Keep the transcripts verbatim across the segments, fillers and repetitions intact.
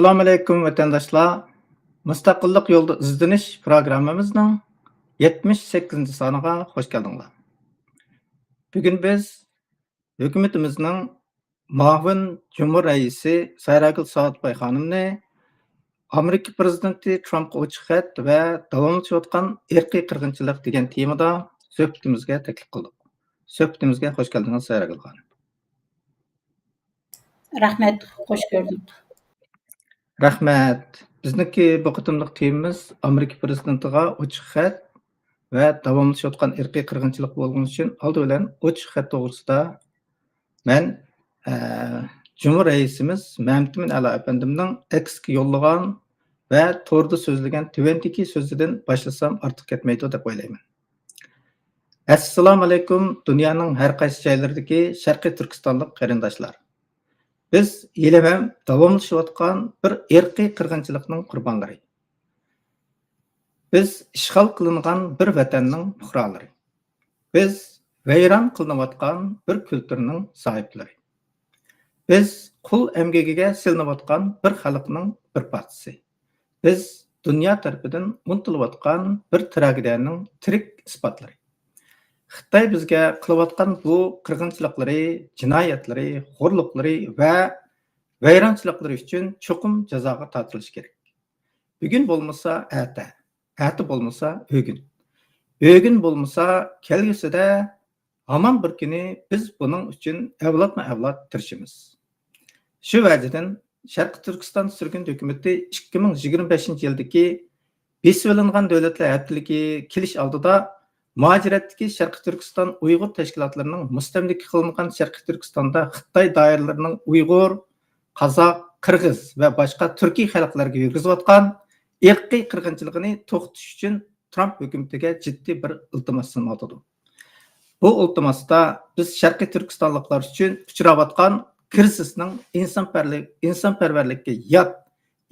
ئەسسالامۇئەلەيكۇم، ۋەتەنداشلار! مۇستەقىللىق يولىدا ئىزدىنىش پروگراممىمىزنىڭ يەتمىش سەككىزىنچى سانىغا خوش كەلدىڭلار. بۈگۈن بىز ھۆكۈمىتىمىزنىڭ مۇئاۋىن جۇمھۇر رەئىسى سايراگۈل سائىتباي خانىمنى ئامېرىكا پىرېزىدېنتى ترامپقا ئوچۇق خەت ۋە داۋاملىشىۋاتقان ئىرقىي قىرغىنچىلىق دېگەن تېمىدا سۆھبىتىمىزگە تەكلىپ قىلدۇق. سۆھبىتىمىزگە خوش كەلدىڭىز، سايراگۈل خانىم. رەھمەت، خوش كۆردۇق. رەھمەت. بىزنىڭكى بۇ قېتىملىق تېمىمىز ئامېرىكا پىرېزىدېنتىغا ئوچۇق خەت ۋە داۋاملىشىۋاتقان ئىرقىي قىرغىنچىلىق بولغىنى ئۈچۈن ئالدى بىلەن ئوچۇق خەت توغرىسىدا مەن، ئە، جۇمھۇر رەئىسىمىز مەمتىمىن ئەلا ئەپەندىمنىڭ ئەكسكە يوللىغان ۋە توردا سۆزلىگەن تۆۋەندىكى سۆزىدىن باشلىسام ئارتۇق كەتمەيدۇ دەپ ئويلايمەن. ئەسسالامۇئەلەيكۇم، دۇنيانىڭ ھەر قايسى جايلىرىدىكى شەرقىي تۈركىستانلىق قېرىنداشلار! بىز ھېلىمۇ داۋاملىشىۋاتقان بىر ئىرقىي قىرغىنچىلىقنىڭ قۇربانلىرى. بىز ئىشغال قىلىنغان بىر ۋەتەننىڭ پۇقرالىرى. بىز ۋەيران قىلىنىۋاتقان بىر كۈلتۈرنىڭ ساھىبلىرى. بىز قۇل ئەمگىكىگە سېلىنىۋاتقان بىر خەلقنىڭ بىر پارچىسى. بىز دۇنيا تەرىپىدىن ئۇنتۇلۇۋاتقان بىر تراگېدىيەنىڭ تىرىك ئىسپاتلىرى. خىتاي بىزگە قىلىۋاتقان بۇ قىرغىنچىلىقلىرى، جىنايەتلىرى، خورلۇقلىرى ۋە ۋەيرانچىلىقلىرى ئۈچۈن چوقۇم جازاغا تارتىلىشى كېرەك. بۈگۈن بولمىسا ئەتە، ئەتە بولمىسا ئۆگۈن، ئۆگۈن بولمىسا كەلگۈسىدە ھامان بىر كۈنى بىز بۇنىڭ ئۈچۈن ئەۋلادمۇ ئەۋلاد تىرىشىمىز. شۇ ۋەجىدىن، شەرقىي تۈركىستان سۈرگۈن ھۆكۈمىتى ئىككى مىڭ يىگىرمە بەشىنچى يىلدىكى بېسىۋېلىنغان دۆلەتلەر ھەپتىلىكى كېلىش ئالدىدا مۇھاجىرەتتىكى شەرقىي تۈركىستان ئۇيغۇر تەشكىلاتلىرىنىڭ مۇستەملىكە قىلىنغان شەرقىي تۈركىستاندا خىتاي دائىرىلىرىنىڭ ئۇيغۇر، قازاق، قىرغىز ۋە باشقا تۈركىي خەلقلەرگە يۈرگۈزۈۋاتقان ئىرقىي قىرغىنچىلىقىنى توختىتىش ئۈچۈن ترامپ ھۆكۈمىتىگە جىددىي بىر ئىلتىماس سۇنۇۋاتىدۇ. بۇ ئىلتىماستا بىز شەرقىي تۈركىستانلىقلار ئۈچۈن ئۇچراۋاتقان كىرىزىسنىڭ ئىنسانپەرلىك-، ئىنسانپەرۋەرلىككە يات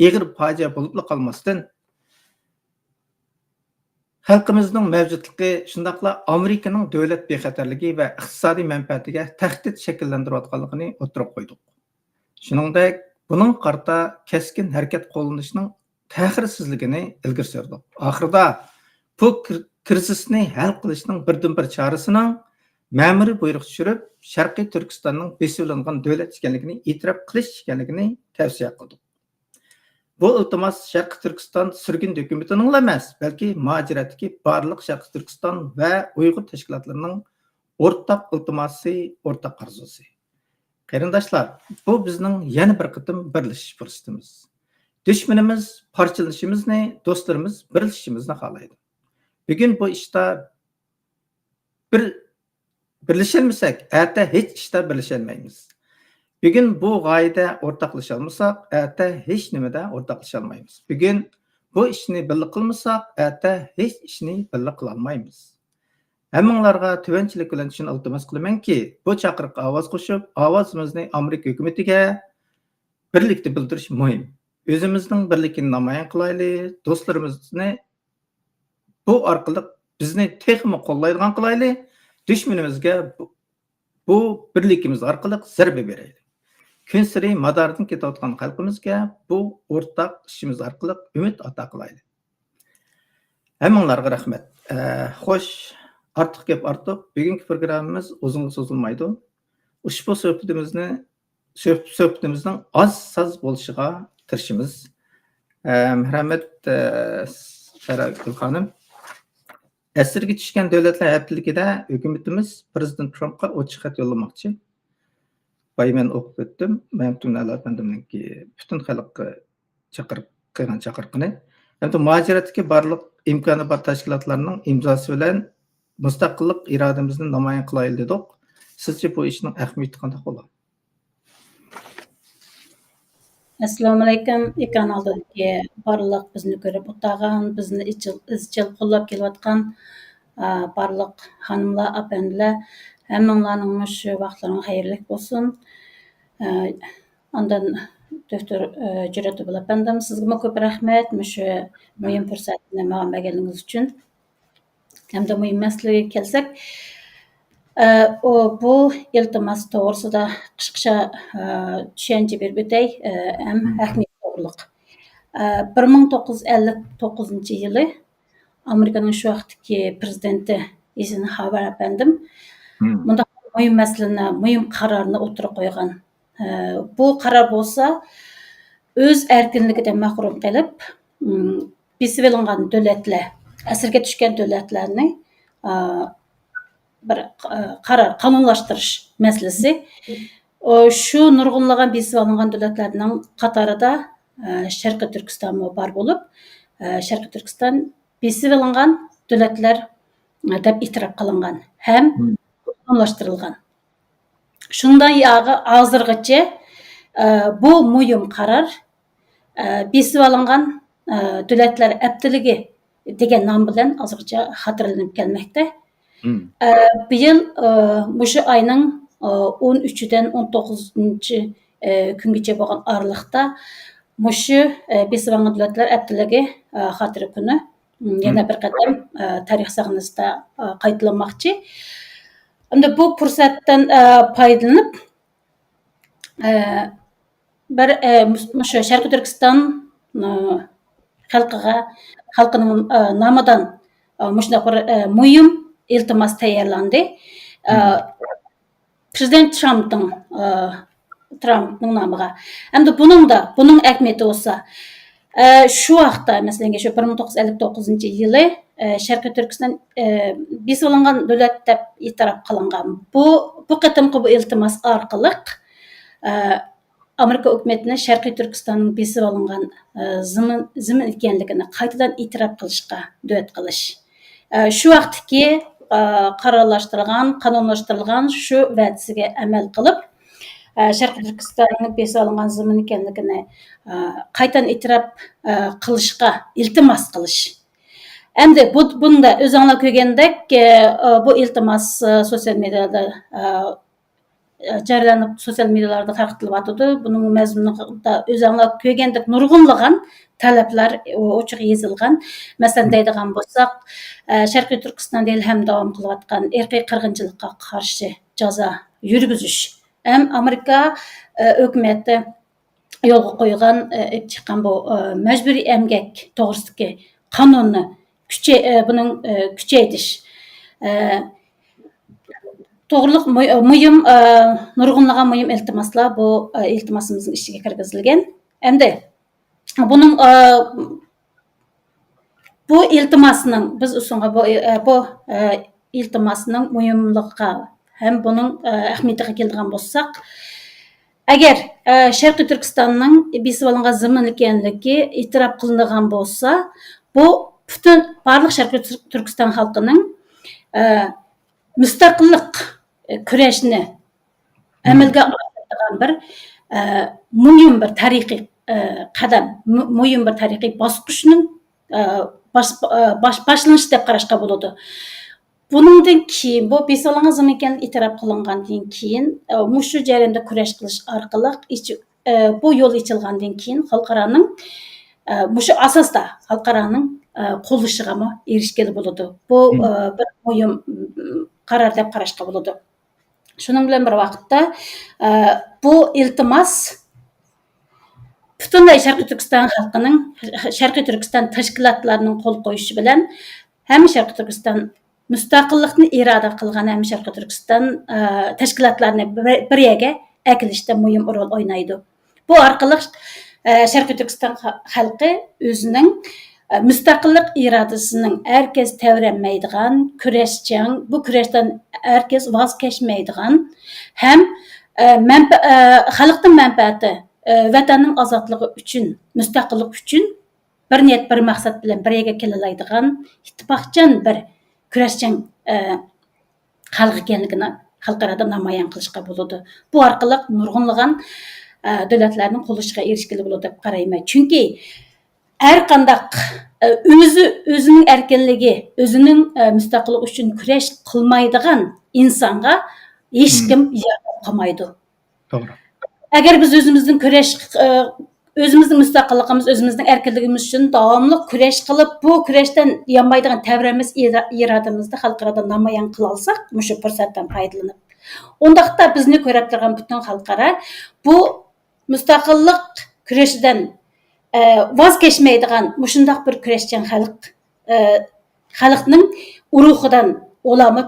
ئېغىر پاجىئە بولۇپلا قالماستىن، خەلقىمىزنىڭ مەۋجۇتلۇقى، شۇنداقلا ئامېرىكىنىڭ دۆلەت بىخەتەرلىكى ۋە ئىقتىسادىي مەنپەئەتىگە تەھدىت شەكىللەندۈرۈۋاتقانلىقىنى ئوتتۇرىغا قويدۇق. شۇنىڭدەك، بۇنىڭغا قارىتا كەسكىن ھەرىكەت قوللىنىشنىڭ تەخىرسىزلىكىنى ئىلگىرى سۈردۇق. ئاخىرىدا بۇ كىر-، كىرىزىسنى ھەل قىلىشنىڭ بىردىنبىر چارىسىنىڭ مەمۇرىي بۇيرۇق چۈشۈرۈپ، شەرقىي تۈركىستاننىڭ بېسىۋېلىنغان دۆلەت ئىكەنلىكىنى ئېتىراپ قىلىش ئىكەنلىكىنى تەۋسىيە قىلدۇق. بۇ ئىلتىماس شەرقىي تۈركىستان سۈرگۈن ھۆكۈمىتىنىڭلا ئەمەس، بەلكى مۇھاجىرەتتىكى بارلىق شەرقىي تۈركىستان ۋە ئۇيغۇر تەشكىلاتلىرىنىڭ ئورتاق ئىلتىماسى، ئورتاق ئارزۇسى. قېرىنداشلار، بۇ بىزنىڭ يەنە بىر قېتىم بىرلىشىش پۇرسىتىمىز. دۈشمىنىمىز پارچىلىنىشىمىزنى، دوستلىرىمىز بىرلىشىشىمىزنى خالايدۇ. بۈگۈن بۇ ئىشتا بىر بىرلىشەلمىسەك، ئەتە ھېچ ئىشتا بىرلىشەلمەيمىز. بۈگۈن بۇ غايىدە ئورتاقلىشالمىساق، ئەتە ھېچ نېمىدە ئورتاقلىشالمايمىز. بۈگۈن بۇ ئىشنى بىللە قىلمىساق، ئەتە ھېچ ئىشنى بىللە قىلالمايمىز. ھەممىڭلارغا تۆۋەنچىلىك بىلەن شۇنى ئىلتىماس قىلىمەنكى، بۇ چاقىرىققا ئاۋاز قوشۇپ، ئاۋازىمىزنى ئامېرىكا ھۆكۈمىتىگە بىرلىكتە بىلدۈرۈش مۇھىم. ئۆزىمىزنىڭ بىرلىكىنى نامايان قىلايلى، دوستلىرىمىزنى بۇ ئارقىلىق بىزنى تېخىمۇ قوللايدىغان قىلايلى، دۈشمىنىمىزگە بۇ، بۇ بىرلىكىمىز ئارقىلىق زەربە بېرەيلى. كۈنسېرى ماداردىن كېتىۋاتقان خەلقىمىزگە بۇ ئورتاق ئىشىمىز ئارقىلىق ئۈمىد ئاتا قىلايلى. ھەممىڭلارغا رەھمەت. ئە، خوش، ئارتۇق گەپ ئارتۇق. بۈگۈنكى پروگراممىمىز ئۇزۇنغا سوزۇلمايدۇ. ئۇشبۇ سۆھبىتىمىزنى سۆھ-، سۆھبىتىمىزنىڭ ئاز ساز بولۇشىغا تىرىشىمىز. ئە، مەرھەمەت، ئە، ساراگۈل خانىم. ئەسىرگە چۈشكەن دۆلەتلەر ھەپتىلىكىدە ھۆكۈمىتىمىز پىرېزىدېنت ترامپقا ئوچۇق خەت يوللىماقچى. بايا مەن ئوقۇپ ئۆتتۈم. مەمتىمىن ئەلا ئەپەندىمنىڭكى پۈتۈن خەلققە چاقىرىق، قىلغان چاقىرىقىنى. ھەمدە مۇھاجىرەتتىكى بارلىق ئىمكانى بار تەشكىلاتلارنىڭ ئىمزاسى بىلەن مۇستەقىللىق ئىرادىمىزنى نامايان قىلايلى دېدۇق. سىزچە بۇ ئىشنىڭ ئەھمىيىتى قانداق بولىدۇ؟ ئەسسالامۇئەلەيكۇم. ئېكران ئالدىدىكى بارلىق بىزنى كۆرۈپ ئولتۇرغان، بىزنى ئىزچىل، ئىزچىل قوللاپ كېلىۋاتقان، ئا، بارلىق خانىملار، ئەپەندىلەر، ھەممىڭلارنىڭ مۇشۇ ۋاقىتلىرىڭلار خەيرلىك بولسۇن. ئا، ئاندىن دوكتور، ئا، جۈرئەتۇبىل ئەپەندىم، سىزگىمۇ كۆپ رەھمەت، مۇشۇ مۇھىم پۇرسەتنى ماڭا بەرگەنلىكىڭىز ئۈچۈن. ھەمدە مۇھىم مەسىلىگە كەلسەك، ئە، ئۇ، بۇ ئىلتىماس توغرىسىدا قىسقىچە، ئە، چۈشەنچە بېرىپ ئۆتەي، ئە، ھەم مم. ئەھمىيەت ئە، بىر مىڭ توققۇز يۈز ئەللىك توققۇزىنچى يىلى ئامېرىكىنىڭ شۇ ۋاقىتتىكى پرېزىدېنتى ئېيزېنھاۋېر ئەپەندىم مۇنداق مۇھىم مەسىلىنى، مۇھىم قارارنى ئوتتۇرىغا قويغان. ئە، بۇ قارار بولسا ئۆز ئەركىنلىكىدىن مەھرۇم قېلىپ، ئىم، بېسىۋېلىنغان دۆلەتلەر، ئەسىرگە چۈشكەن دۆلەتلەرنى، ئە، بىر، ئە، قارار، قانۇنلاشتۇرۇش مەسىلىسى. ئۇ، شۇ نۇرغۇنلىغان بېسىۋالىنغان دۆلەتلەرنىڭ قاتارىدا، ئە، شەرقىي تۈركىستانمۇ بار بولۇپ، ئە، شەرقىي تۈركىستان بېسىۋېلىنغان دۆلەتلەر، ئە، دەپ ئېتىراپ قىلىنغان ھەم قانۇنلاشتۇرۇلغان. شۇنداق ياغى ھازىرغىچە، ئە، بۇ مۇھىم قارار، ئە، بېسىۋالىنغان، ئە، دۆلەتلەر ھەپتىلىكى دېگەن نام بىلەن ھازىرغىچە خاتىرىلىنىپ كەلمەكتە. ئە، بىيىل، ئە، مۇشۇ ئاينىڭ، ئە، ئون ئۈچىدىن ئون توققۇزىنچى، ئە، كۈنگىچە بولغان ئارىلىقتا مۇشۇ، ئە، بېسىۋالغان دۆلەتلەر ھەپتىلىكى، ئە، خاتىرە كۈنى، م، يەنە بىر قېتىم، ئە، تارىخ سەھنىسىدە، ئە، قايتىلانماقچى. ئەمدى بۇ پۇرسەتتىن، ئە، پايدىلىنىپ، ئە، بىر، ئە، مۇش-، مۇشۇ شەرقىي تۈركىستان، ئە، خەلقىگە، خەلقىنىڭ، ئە، نامىدىن، ئە، مۇشۇنداق بىر، ئە، مۇھىم ئىلتىماس تەييارلاندى. ئە، پرېزىدېنت ترامپنىڭ، ئە، ترامپنىڭ نامىغا. ئەمدى بۇنىڭدا، بۇنىڭ ئەھمىيىتى بولسا، ئە، شۇ ۋاقىتتا، مەسىلەن، شۇ بىر مىڭ توققۇز يۈز ئەللىك توققۇزىنچى يىلى، ئە، شەرقىي تۈركىستان، ئە، بېسىۋالىنغان دۆلەت دەپ ئېتىراپ قىلىنغان. بۇ، بۇ قېتىمقى بۇ ئىلتىماس ئارقىلىق، ئە، ئامېرىكا ھۆكۈمىتىنى شەرقىي تۈركىستاننىڭ بېسىۋالىنغان، ئە، زېمىن، زېمىن ئىكەنلىكىنى قايتىدىن ئېتىراپ قىلىشقا دۆت قىلىش. ئە، شۇ ۋاقىتتىكى، ئە، قارارلاشتۇرغان، قانۇنلاشتۇرۇلغان شۇ ۋەدىسىگە ئەمەل قىلىپ، ئە، شەرقىي تۈركىستاننىڭ بېسىۋالىنغان زېمىن ئىكەنلىكىنى، ئە، قايتىدىن ئېتىراپ، ئە، قىلىشقا ئىلتىماس قىلىش. ئەمدى بۇ، بۇندا ئۆزۈڭلار كۆرگەندەك، ئە، بۇ ئىلتىماس، ئە، سوتسىيال مېدىيادا، ئە، جەريانلىنىپ، سوتسىيال مېدىيالاردا تارقىتىلىۋاتىدۇ. بۇنىڭ مەزمۇنىدا ئۆزۈڭلار كۆرگەندەك نۇرغۇنلىغان تەلەپلەر ئوچۇق يېزىلغان. مەسىلەن، دەيدىغان بولساق، ئە، شەرقىي تۈركىستاندا ھېلىھەم داۋام قىلىۋاتقان ئىرقىي قىرغىنچىلىققا قارشى جازا يۈرگۈزۈش. ھەم ئامېرىكا، ئە، ھۆكۈمىتى يولغا قويغان، ئە، ئېلىپ چىققان بۇ، ئە، مەجبۇرىي ئەمگەك توغرىسىدىكى قانۇننى كۈچەي-، ئە، بۇنىڭ، ئە، كۈچەيتىش، ئە، توغرىلىق مۇ-، مۇھىم، ئە، نۇرغۇنلىغان مۇھىم ئىلتىماسلار بۇ، ئە، ئىلتىماسىمىزنىڭ ئىچىگە كىرگۈزۈلگەن. ئەمدى بۇنىڭ، ئە، بۇ ئىلتىماسنىڭ، بىز ئۇسۇلغا بۇ، ئە، بۇ، ئە، ئىلتىماسنىڭ مۇھىملىقىغا ھەم بۇنىڭ، ئە، ئەھمىيىتىگە كېلىدىغان بولساق، ئەگەر، ئە، شەرقىي تۈركىستاننىڭ بېسىۋالىنغان زېمىن ئىكەنلىكى ئېتىراپ قىلىنىدىغان بولسا، بۇ پۈتۈن بارلىق شەرقىي تۈر-، تۈركىستان خەلقىنىڭ، ئە، مۇستەقىللىق، ئە، كۈرەشنى ئەمەلگە ئاشۇرىدىغان بىر، ئە، مۇھىم بىر تارىخىي، ئە، قەدەم، مۇ-، مۇھىم بىر تارىخىي باسقۇچنىڭ، ئە، باش-، ئە، باش-، باشلىنىشى دەپ قاراشقا بولىدۇ. بۇنىڭدىن كېيىن، بۇ بېسىۋالىنغان زېمىن ئىكەنلىكى ئېتىراپ قىلىنغاندىن كېيىن، ئە، مۇشۇ جەرياندا كۈرەش قىلىش ئارقىلىق ئىچ-، ئە، بۇ يول ئېچىلغاندىن كېيىن خەلقئارانىڭ، ئە، مۇشۇ ئاساستا خەلقئارانىڭ، ئە، قوللىشىغىمۇ ئېرىشكىلى بولىدۇ. بۇ، ئە، بىر مۇھىم، م، قارار دەپ قاراشقا بولىدۇ. شۇنىڭ بىلەن بىر ۋاقىتتا، ئە، بۇ ئىلتىماس پۈتۈنلەي شەرقىي تۈركىستان خەلقىنىڭ، شەرقىي تۈركىستان تەشكىلاتلارنىڭ قول قويۇشى بىلەن ھەممە شەرقىي تۈركىستان مۇستەقىللىقنى ئىرادە قىلغان ھەممە شەرقىي تۈركىستان، ئە، تەشكىلاتلارنى بىر، بىر يەرگە ئەكېلىشتە مۇھىم رول ئوينايدۇ. بۇ ئارقىلىق، ئە، شەرقىي تۈركىستان خە-، خەلقى ئۆزىنىڭ، ئە، مۇستەقىللىق ئىرادىسىنىڭ ھەرگىز تەۋرەنمەيدىغان، كۈرەشچان، بۇ كۈرەشتىن ھەرگىز ۋاز كەچمەيدىغان ھەم، ئە، مەنپە-، ئە، خەلقنىڭ مەنپەئەتى، ئە، ۋەتەننىڭ ئازادلىقى ئۈچۈن، مۇستەقىللىق ئۈچۈن بىر نىيەت، بىر مەقسەت بىلەن بىر يەرگە كېلەلەيدىغان ئىتتىپاقچان بىر كۈرەشچان، ئە، خەلق ئىكەنلىكىنى خەلقئارادا نامايان قىلىشقا بولىدۇ. بۇ ئارقىلىق نۇرغۇنلىغان، ئە، دۆلەتلەرنىڭ قوللىشىغا ئېرىشكىلى بولىدۇ دەپ قارايمەن. چۈنكى ھەر قانداق، ئە، ئۆزى، ئۆزىنىڭ ئەركىنلىكى، ئۆزىنىڭ، ئە، مۇستەقىللىقى ئۈچۈن كۈرەش قىلمايدىغان ئىنسانغا ھېچكىم ياردەم قىلمايدۇ. توغرا. ئەگەر بىز ئۆزىمىزنىڭ كۈرەش، ئە، ئۆزىمىزنىڭ مۇستەقىللىقىمىز، ئۆزىمىزنىڭ ئەركىنلىكىمىز ئۈچۈن داۋاملىق كۈرەش قىلىپ، بۇ كۈرەشتىن يانمايدىغان، تەۋرەنمەس ئىرا-، ئىرادىمىزنى خەلقئارادا نامايان قىلالىساق، مۇشۇ پۇرسەتتىن پايدىلىنىپ، ئۇنداقتا بىزنى كۆرۈپ تۇرغان پۈتۈن خەلقئارا بۇ مۇستەقىللىق كۈرىشىدىن ۋاز كەچمەيدىغان مۇشۇنداق بىر كۈرەشچان خەلق، خەلقنىڭ ئۇرۇقىدىن ئۇلارمۇ،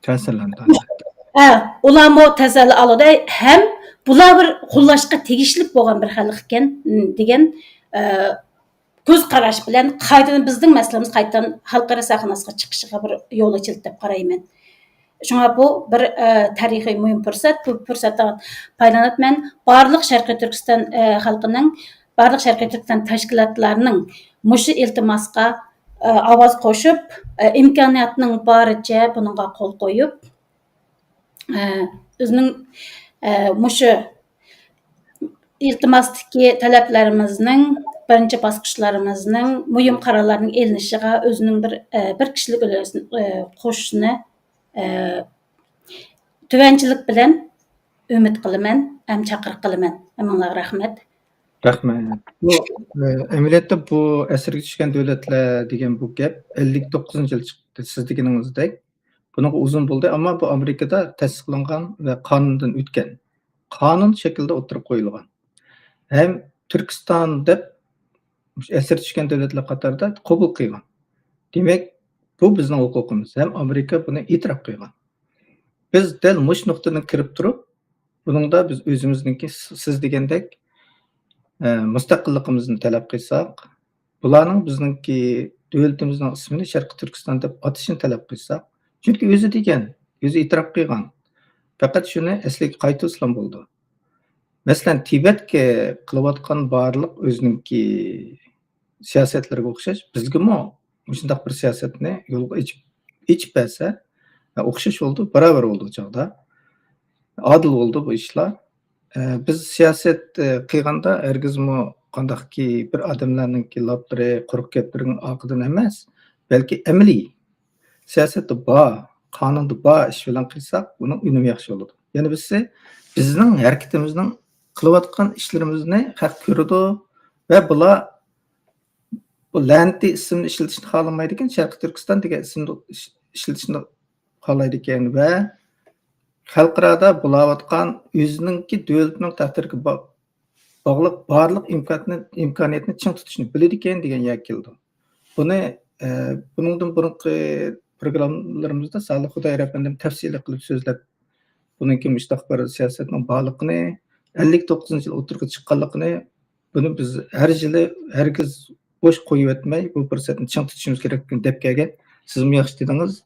تەسىرلەندى. ھە، ئۇلارمۇ تەسەللى ئالىدۇ ھەم بۇلار بىر قوللاشقا تېگىشلىك بولغان بىر خەلق ئىكەن، دېگەن كۆز قاراش بىلەن قايتىدىن بىزنىڭ مەسىلىمىز قايتىدىن خەلقئارا سەھنىسىگە چىقىشىغا بىر يول ئېچىلدى دەپ قارايمەن. شۇڭا بۇ بىر تارىخىي مۇھىم پۇرسەت. بۇ پۇرسەتتىن پايدىلىنىپ مەن بارلىق شەرقىي تۈركىستان خەلقىنىڭ، بارلىق شەرقىي تۈركىستان تەشكىلاتلارنىڭ مۇشۇ ئىلتىماسقا ئاۋاز قوشۇپ، ئىمكانىيەتنىڭ بارىچە بۇنىڭغا قول قويۇپ، ئۆزىنىڭ مۇشۇ ئىلتىماستىكى تەلەپلىرىمىزنىڭ، بىرىنچى باسقۇچلىرىمىزنىڭ مۇھىم قارارلارنىڭ ئېلىنىشىغا ئۆزىنىڭ بىر، بىر كىشىلىك ئۈلۈشىنى قوشۇشىنى تۆۋەنچىلىك بىلەن ئۈمىد قىلىمەن ھەم چاقىرىق قىلىمەن. ھەممىڭلارغا رەھمەت. رەھمەت. بۇ، ئە، ئەمەلىيەتتە بۇ ئەسىرگە چۈشكەن دۆلەتلەر دېگەن بۇ گەپ ئەللىك توققۇزىنچى يىل چىقتى، سىز دېگىنىڭىزدەك. بۇنىڭغا ئۇزۇن بولدى، ئەمما بۇ ئامېرىكىدا تەستىقلانغان ۋە قانۇندىن ئۆتكەن، قانۇن شەكلىدە ئوتتۇرىغا قويۇلغان. ھەم تۈركىستان دەپ مۇشۇ ئەسىر چۈشكەن دۆلەتلەر قاتارىدا قوبۇل قىلغان. دېمەك، بۇ بىزنىڭ ھوقۇقىمىز ھەم ئامېرىكا بۇنى ئېتىراپ قىلغان. بىز دەل مۇشۇ نۇقتىدىن كىرىپ تۇرۇپ، بۇنىڭدا بىز ئۆزىمىزنىڭكى س-، سىز دېگەندەك، ئە، مۇستەقىللىقىمىزنى تەلەپ قىلساق، بۇلارنىڭ بىزنىڭكى دۆلىتىمىزنىڭ ئىسمىنى شەرقىي تۈركىستان دەپ ئاتىشىنى تەلەپ قىلساق، چۈنكى ئۆزى دېگەن، ئۆزى ئېتىراپ قىلغان. پەقەت شۇنى ئەسلىگە قايتۇرسىلا بولىدۇ. مەسىلەن، تىبەتكە قىلىۋاتقان بارلىق ئۆزىنىڭكى سىياسەتلىرىگە ئوخشاش بىزگىمۇ مۇشۇنداق بىر سىياسەتنى يولغا ئېچىپ، ئېچىپ بەرسە، ئوخشاش بولىدۇ، باراۋەر بولىدۇ ئۇ چاغدا. ئادىل بولىدۇ بۇ ئىشلار. ئە، بىز سىياسەت، ئە، قىلغاندا ھەرگىزمۇ قانداقكى بىر ئادەملەرنىڭكى لاپلىرى، قۇرۇق گەپلىرىنىڭ ئارقىدىن ئەمەس، بەلكى ئەمەلىي سىياسەتتە بار، قانۇندا بار ئىش بىلەن قىلساق، بۇنىڭ ئۈنۈمى ياخشى بولىدۇ. يەنە بىرسى، بىزنىڭ ھەرىكىتىمىزنىڭ قىلىۋاتقان ئىشلىرىمىزنى خەق كۆرىدۇ ۋە بۇلار بۇ لەنىتىي ئىسىمنى ئىشلىتىشنى خالىمايدىكەن، شەرقىي تۈركىستان دېگەن ئىسىمنى ئىش-، ئىشلىتىشنى خالايدىكەن ۋە خەلقئارادا بولاۋاتقان ئۆزىنىڭكى دۆلىتىنىڭ تەقدىرىگە با-، باغلىق بارلىق ئىمكانىيەتنى، ئىمكانىيەتنى چىڭ تۇتۇشنى بىلىدىكەن دېگەن يەرگە كېلىدۇ. بۇنى، ئە، بۇنىڭدىن بۇرۇنقى پروگراممىلىرىمىزدا سالىھ خۇدايار ئەپەندىم تەپسىلىي قىلىپ سۆزلەپ، بۇنىڭكى مۇشۇنداق بىر سىياسەتنىڭ بارلىقىنى، ئەللىك توققۇزىنچى يىل ئوتتۇرىغا چىققانلىقىنى، بۇنى بىز ھەر يىلى ھەرگىز بوش قويۇۋەتمەي، بۇ پۇرسەتنى چىڭ تۇتۇشىمىز كېرەكلىكىنى دەپ كەلگەن. سىزمۇ ياخشى دېدىڭىز.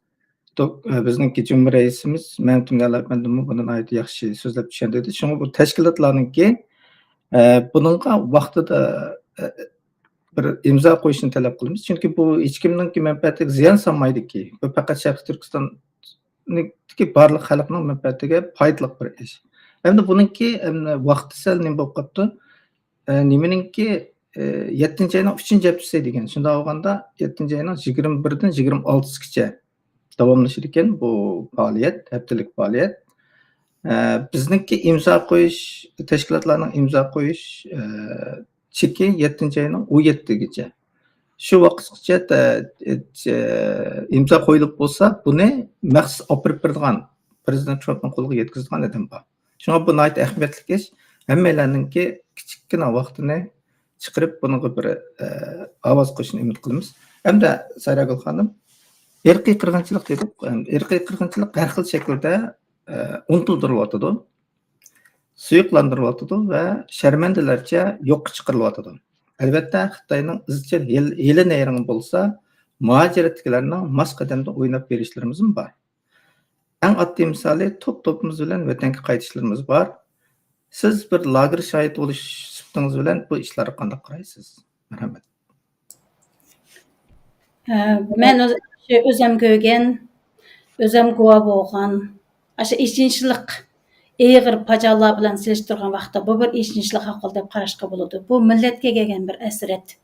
دوك-، ئە، بىزنىڭكى جۇمھۇر رەئىسىمىز مەمتىمىن ئەپەندىمۇ بۇنى ناھايىتى ياخشى سۆزلەپ چۈشەندۈردى. شۇڭا بۇ تەشكىلاتلارنىڭكى، ئە، بۇنىڭغا ۋاقتىدا، ئە، بىر ئىمزا قويۇشنى تەلەپ قىلىمىز. چۈنكى بۇ ھېچكىمنىڭكى مەنپەئەتىگە زىيان سالمايدۇكى. بۇ پەقەت شەرقىي تۈركىستاندىكى بارلىق خەلقنىڭ مەنپەئەتىگە پايدىلىق بىر ئىش. ئەمدى بۇنىڭكى، ئەمدى ۋاقتى سەل نېمە بولۇپ قاپتۇ؟ ئە، نېمىنىڭكى، ئە، يەتتىنچى ئاينىڭ ئۈچىنچى ھەپتىسى دېگەن. شۇنداق بولغاندا، يەتتىنچى ئاينىڭ يىگىرمە بىردىن يىگىرمە ئالتىسىگىچە داۋاملىشىدىكەن بۇ پائالىيەت، ھەپتىلىك پائالىيەت. ئە، بىزنىڭكى ئىمزا قويۇش، تەشكىلاتلارنىڭ ئىمزا قويۇش، ئە، چېكى يەتتىنچى ئاينىڭ ئون يەتتىگىچە. شۇ ۋاقىتقىچە، ئە، ئە، ئىمزا قويۇلۇپ بولسا، بۇنى مەخسۇس ئاپىرىپ بېرىدىغان، پىرېزىدېنت ترامپنىڭ قولىغا يەتكۈزىدىغان ئادەم بار. شۇڭا بۇ ناھايىتى ئەھمىيەتلىك ئىش. ھەممەيلەننىڭكى كىچىككىنە ۋاقتىنى چىقىرىپ، بۇنىڭغا بىر، ئە، ئاۋاز قوشۇشنى ئۈمىد قىلىمىز. ئەمدى سايراگۈل خانىم، ئىرقىي قىرغىنچىلىق دېدۇق. ئىرقىي قىرغىنچىلىق ھەر خىل شەكىلدە، ئە، ئۇنتۇلدۇرۇلۇۋاتىدۇ، سۇيۇقلاندۇرۇلۇۋاتىدۇ ۋە شەرمەندىلەرچە يوققا چىقىرىلىۋاتىدۇ. ئەلۋەتتە، خىتاينىڭ ئىزچىل ھىيل-، ھىيلە-نەيرىڭى بولسا، مۇھاجىرەتتىكىلەرنىڭ ماس قەدەمدە ئويناپ بېرىشلىرىمىزمۇ بار. ئەڭ ئاددىي مىسالى، توپ-توپىمىز بىلەن ۋەتەنگە قايتىشلىرىمىز بار. سىز بىر لاگېر شاھىتى بولۇش سۈپىتىڭىز بىلەن بۇ ئىشلارغا قانداق قارايسىز؟ مەرھەمەت. ئە، مەن ئۆز-، ئۆزەم كۆرگەن، ئۆزەم گۇۋاھ بولغان، ئاشۇ ئېچىنىشلىق ئېغىر پاجىئالار بىلەن سېلىشتۇرغان ۋاقىتتا، بۇ بىر ئېچىنىشلىق ئەھۋال دەپ قاراشقا بولىدۇ. بۇ مىللەتكە كەلگەن بىر ھەسرەت.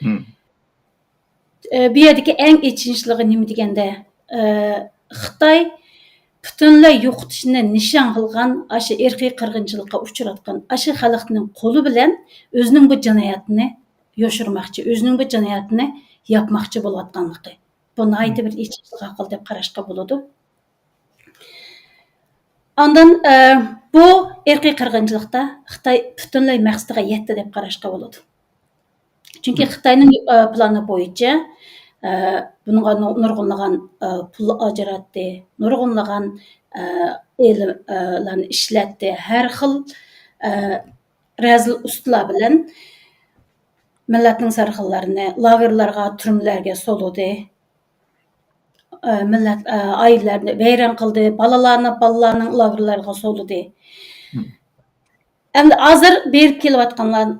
مم. ئە، بۇ يەردىكى ئەڭ ئېچىنىشلىقى نېمە دېگەندە، ئە، خىتاي پۈتۈنلەي يوقىتىشنى نىشان قىلغان ئاشۇ ئىرقىي قىرغىنچىلىققا ئۇچراتقان ئاشۇ خەلقنىڭ قولى بىلەن ئۆزىنىڭ بۇ جىنايەتنى يوشۇرماقچى، ئۆزىنىڭ بۇ جىنايەتنى ياپماقچى بولۇۋاتقانلىقى. بۇ ناھايىتى بىر ئېچىنىشلىق ئەھۋال دەپ قاراشقا بولىدۇ. ئاندىن، ئە، بۇ ئىرقىي قىرغىنچىلىقتا خىتاي پۈتۈنلەي مەقسىتىگە يەتتى دەپ قاراشقا بولىدۇ. چۈنكى خىتاينىڭ، ئە، پىلانى بويىچە، ئە، بۇنىڭغا نۇ-، نۇرغۇنلىغان، ئە، پۇل ئاجراتتى، نۇرغۇنلىغان، ئە، ئېلىم-، ئە، لارنى ئىشلەتتى. ھەر خىل، ئە، رەزىل ئۇسۇللار بىلەن مىللەتنىڭ سەرخىللىرىنى لاگېرلارغا، تۈرمىلەرگە سولىدى. ئە، مىللەت، ئە، ئائىلىلەرنى ۋەيران قىلدى، بالىلارنى بالىلارنىڭ لاگېرلارغا سولىدى. مم. ئەمدى ھازىر بېرىپ كېلىۋاتقانلار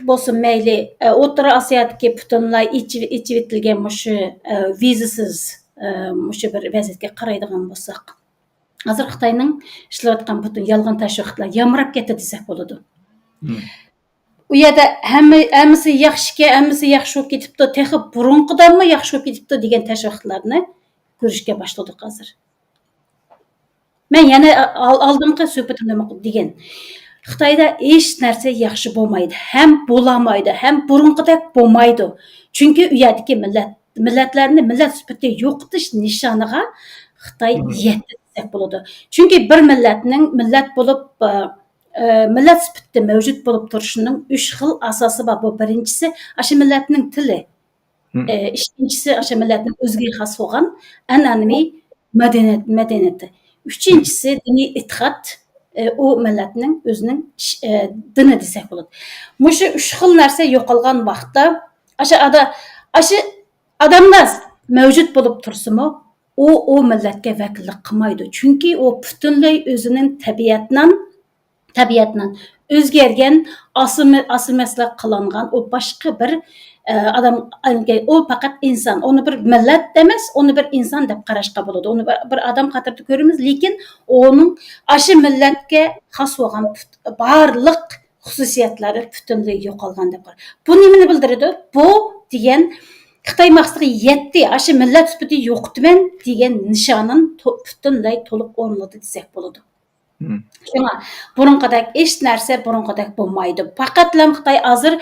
بولسۇن مەيلى، ئە، ئوتتۇرا ئاسىيادىكى پۈتۈنلەي ئېچىۋ-، ئېچىۋېتىلگەن مۇشۇ، ئە، ۋىزىسىز، ئە، مۇشۇ بىر ۋەزىيەتكە قارايدىغان بولساق، ھازىر خىتاينىڭ ئىشلەۋاتقان پۈتۈن يالغان تەشۋىقاتلار يامراپ كەتتى دېسەك بولىدۇ. مم. ئۇ يەردە ھەممە، ھەممىسى ياخشىكەن، ھەممىسى ياخشى بولۇپ كېتىپتۇ، تېخى بۇرۇنقىدانمۇ ياخشى بولۇپ كېتىپتۇ دېگەن تەشۋىقاتلارنى كۆرۈشكە باشلىدۇق ھازىر. مەن يەنە ئال-، ئالدىنقى سۆھبىتىمدە دېگەن، خىتايدا ھېچ نەرسە ياخشى بولمايدۇ، ھەم بولالمايدۇ، ھەم بۇرۇنقىدەك بولمايدۇ. چۈنكى ئۇ يەردىكى مىللەت، مىللەتلەرنى مىللەت سۈپىتىدە يوقىتىش نىشانىغا خىتاي مم. يەتتى دېسەك بولىدۇ. چۈنكى بىر مىللەتنىڭ مىللەت بولۇپ، ئە، ئە، مىللەت سۈپىتىدە مەۋجۇت بولۇپ تۇرۇشىنىڭ ئۈچ خىل ئاساسى بار. بۇ بىرىنچىسى، ئاشۇ مىللەتنىڭ تىلى. مم. ئە، ئىككىنچىسى، ئاشۇ مىللەتنىڭ ئۆزىگە خاس بولغان ئەنئەنىۋى مەدەنىيەت، مەدەنىيىتى. ئۈچىنچىسى، دىنىي ئېتىقاد. ئە، ئۇ مىللەتنىڭ ئۆزىنىڭ ئىش-، ئە، دىنى دېسەك بولىدۇ. مۇشۇ ئۈچ خىل نەرسە يوقالغان ۋاقىتتا، ئاشۇ ئادا-، ئاشۇ ئادەملەر مەۋجۇت بولۇپ تۇرسىمۇ، ئۇ، ئۇ مىللەتكە ۋەكىللىك قىلمايدۇ. چۈنكى ئۇ پۈتۈنلەي ئۆزىنىڭ تەبىئەتنىڭ، تەبىئەتنىڭ ئۆزگەرگەن، ئاسسىمى-، ئاسسىمىلياتسىيە قىلىنغان، ئۇ باشقا بىر، ئە، ئادەم، ئۇ پەقەت ئىنسان. ئۇنى بىر مىللەت ئەمەس، ئۇنى بىر ئىنسان دەپ قاراشقا بولىدۇ. ئۇنى بىر، بىر ئادەم قاتارىدا كۆرىمىز، لېكىن ئۇنىڭ ئاشۇ مىللەتكە خاس بولغان پۈت-، بارلىق خۇسۇسىيەتلىرى پۈتۈنلەي يوقالغان دەپ قارا-، بۇ نېمىنى بىلدۈرىدۇ؟ بۇ دېگەن خىتاي مەقسىتىگە يەتتى، ئاشۇ مىللەت سۈپىتى يوقىتىمەن دېگەن نىشانىنى تو-، پۈتۈنلەي تولۇق ئورۇنلىدى دېسەك بولىدۇ. مم. شۇڭا بۇرۇنقىدەك ھېچ نەرسە بۇرۇنقىدەك بولمايدۇ. پەقەتلا خىتاي ھازىر